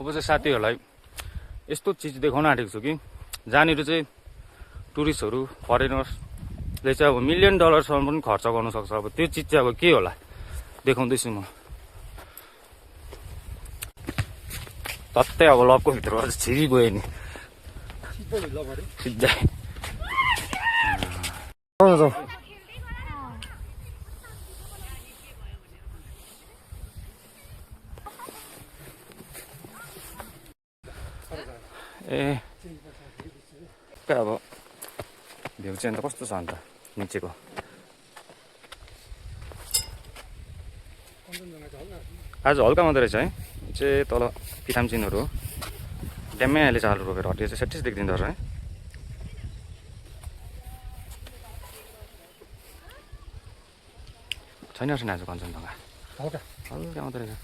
अब चाहिँ साथीहरूलाई यस्तो चिज देखाउन आँटेको छु कि जहाँनिर चाहिँ टुरिस्टहरू फरेनर्सले चाहिँ अब $1 मिलियन सम्म पनि खर्च गर्न सक्छ। अब त्यो चिज चाहिँ अब के होला देखाउँदैछु म। तत्तै अब लकको भित्र छिरी गयो नि सिधै। ए अब भ्यू चाहिँ अन्त कस्तो छ अन्त निचेको? आज हल्का मात्रै रहेछ है। चाहिँ तल पितामचिनहरू हो। ड्याममै अहिले चाहिँ आलु रोपेर हटियो चाहिँ सेटिस देखिदिँदो रहेछ है। छैन रहेछ आज कञ्चनजङ्घा, हल्का हल्का मात्रै रहेछ।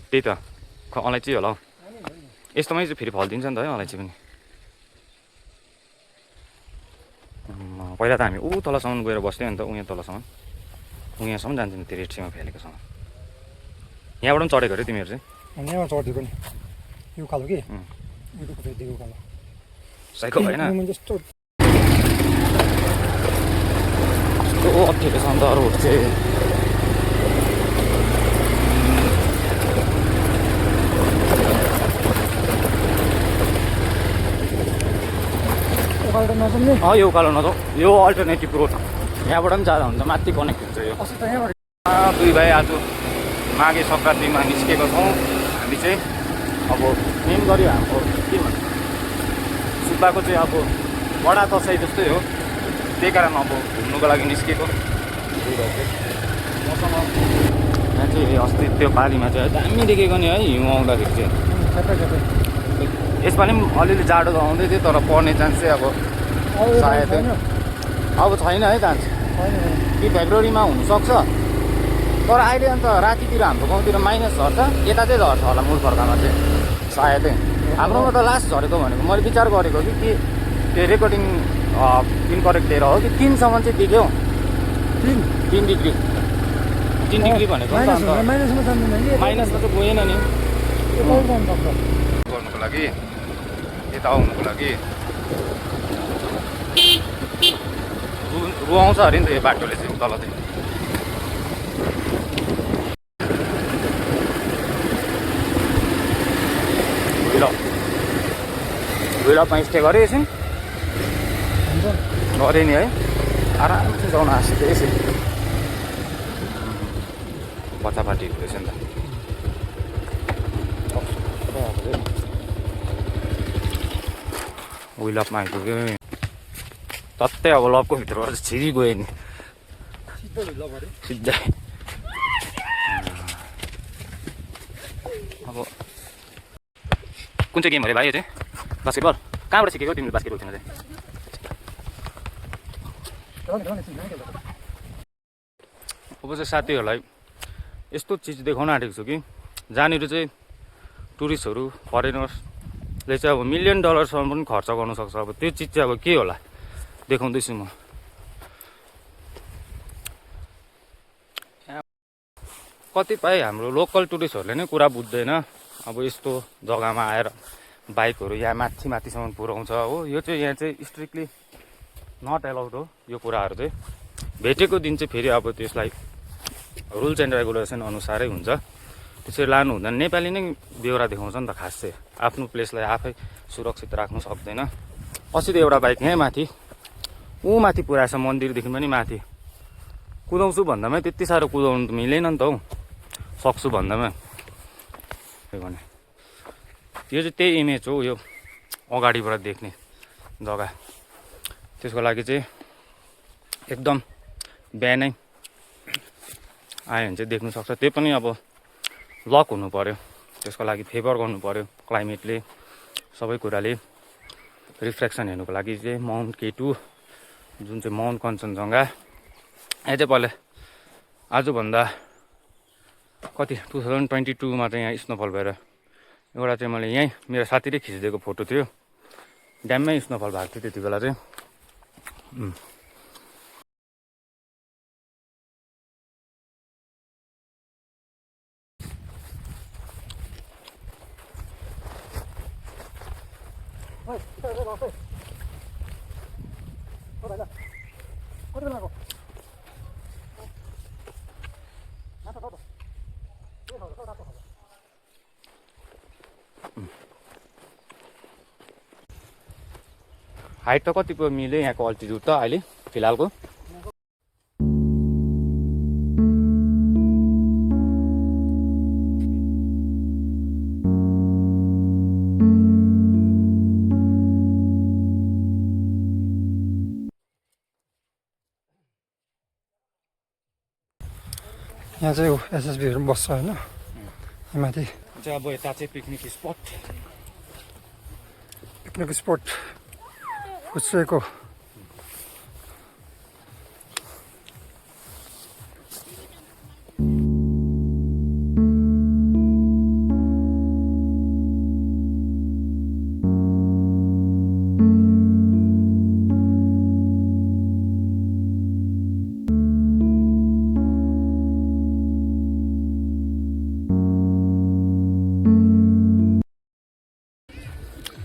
त्यही त अलैँची होला हौ। यस्तोमै चाहिँ फेरि फल दिन्छ नि त है अलैँची पनि। पहिला त हामी तलसम्म गएर बस्थ्यौँ नि त, उहाँ तलसम्म उहाँसम्म जान्थ्यौँ त्यो रेड सीमा फैलेकोसम्म। यहाँबाट पनि चढेको अरे तिमीहरू चाहिँ? यहाँबाट चढेको नि, यो उकालो कि दिएको उकालो साइकल होइन जस्तो अप्ठ्यारो छ अन्त रोड चाहिँ। यो उकालो नजाउँ, यो अल्टरनेटिभ रोड। यहाँबाट पनि जाँदा हुन्छ, माथि कनेक्ट हुन्छ यो। दुई भाइ आज माघे सङ्क्रान्तिमा निस्केको छौँ हामी चाहिँ। अब मेन गरी हाम्रो के भन्छ सुब्बाको चाहिँ अब बडा दसैँ जस्तै हो, त्यही कारण अब घुम्नुको लागि निस्केको। मसँग यहाँ चाहिँ अस्ति त्यो पालीमा चाहिँ दामी देखेको नि है हिउँ आउँदाखेरि चाहिँ। यसपालि पनि अलिअलि जाडो त आउँदै थियो, तर पर्ने चान्स चाहिँ अब सायद अब छैन है चान्स। कि फेब्रुअरीमा हुनसक्छ, तर अहिले अन्त रातितिर हाम्रो गाउँतिर माइनस झर्छ, यता चाहिँ झर्छ होला मुलफर्कामा चाहिँ सायदै। हाम्रोमा त लास्ट झरेको भनेको मैले विचार गरेको कि त्यो रेकर्डिङ इनकरेक्ट दिएर हो कि 3 सम्म चाहिँ देख्यो। 3 डिग्री 3 डिग्री भनेको माइनसमा चाहिँ गएन नि गर्नुको लागि, यता आउनुको लागि। रुवाउँछ अरे नि त यो बाटोले चाहिँ तल चाहिँ। भुइँलपमा स्टे गरेँ एकछिन गरेँ नि है, आरामसे जाउन आँसिएको यसरी। बच्चापाटी हुँदैछ नि त। भुइँलपमा आइपुग्यो तत्तै अब लपको भित्र छिरी गयो नि सिधै। अब कुन चाहिँ गेम अरे भाइ यो चाहिँ? बास्केटबल? कहाँबाट सिकेको तिमीले बास्केटबल खेल्न चाहिँ? अब चाहिँ साथीहरूलाई यस्तो चिज देखाउन आँटेको छु कि जहाँनिर चाहिँ टुरिस्टहरू फरेनर्सले चाहिँ अब $1 मिलियन सम्म पनि खर्च गर्न सक्छ। अब त्यो चिज चाहिँ अब के होला देखाउँदैछु म। कतिपय हाम्रो लोकल टुरिस्टहरूले नै कुरा बुझ्दैन। अब यस्तो जग्गामा आएर बाइकहरू यहाँ माथिसम्म पुऱ्याउँछ हो। यो चाहिँ यहाँ चाहिँ स्ट्रिक्टली नट एलाउड हो यो कुराहरू चाहिँ। भेटेको दिन चाहिँ फेरि अब त्यसलाई रुल्स एन्ड रेगुलेसन अनुसारै हुन्छ, त्यसरी लानु हुँदैन। नेपाली नै बेहोरा देखाउँछ नि त खास चाहिँ, आफ्नो प्लेसलाई आफै सुरक्षित राख्नु सक्दैन। अस्ति त एउटा बाइक यहीँ माथि माथि पुऱ्याएछ, मन्दिरदेखि पनि माथि। कुदाउँछु भन्दामै त्यति साह्रो कुदाउनु त मिलेन नि त हौ, सक्छु भन्दामै भने। यो चाहिँ त्यही इमेज हो, यो अगाडिबाट देख्ने जग्गा। त्यसको लागि चाहिँ एकदम बिहानै आयो भने चाहिँ देख्नु सक्छ। त्यो पनि अब लक हुनु पऱ्यो, त्यसको लागि फेभर गर्नु पऱ्यो क्लाइमेटले, सबै कुराले। रिफ्रेक्सन हेर्नुको लागि चाहिँ माउन्ट K2 जुन चाहिँ माउन्ट कञ्चनजङ्घा, यहाँ चाहिँ पहिला आजभन्दा कति 2022मा चाहिँ यहाँ स्नोफल भएर एउटा चाहिँ मैले यहीँ मेरो साथीले खिचिदिएको फोटो थियो। ड्याममै स्नोफल भएको थियो त्यति बेला चाहिँ। ओइ, यता हेरेर बस है। ओ भाइ ल। कति बेला गएको? नाता छ त। के खाऊ, रातो खाऊ। हाइट त कति पो मिल्यो यहाँको अल्टिट्युड त अहिले फिलहालको? यहाँ चाहिँ एसएसबीहरू पनि बस्छ होइन यहाँ माथि चाहिँ अब यता चाहिँ पिकनिक स्पट पिकनिक स्पट फुस्रेको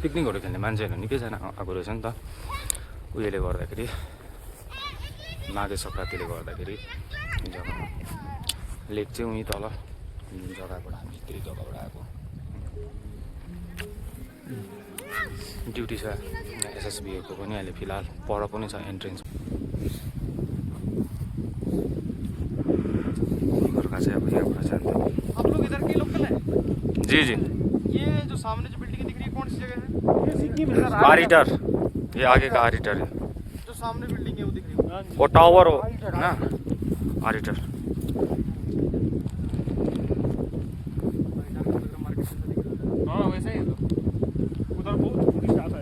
पिकनिकहरू खेल्ने मान्छेहरू निकैजना आएको रहेछ नि त उयोले गर्दाखेरि माघे सङ्क्रान्तिले गर्दाखेरि जग्गामा लेक चाहिँ उहीँ तल जुन जग्गाबाट भित्री जग्गाबाट आएको ड्युटी छ एसएसबीहरूको पनि अहिले फिलहाल पर पनि छ एन्ट्रेन्स गोर्खा चाहिँ अब यहाँबाट जान्छ। आप लोग इधर के लोकल है? जी जी ये जो सामने जो बिल्डिंग दिख रही है कौन सी जगह है? ये सिडनी में सर। आरिटर ये आगे का आरिटर है जो सामने बिल्डिंग है वो दिख रही है। वो टावर हो ना आरिटर हाँ वैसा ही है तो।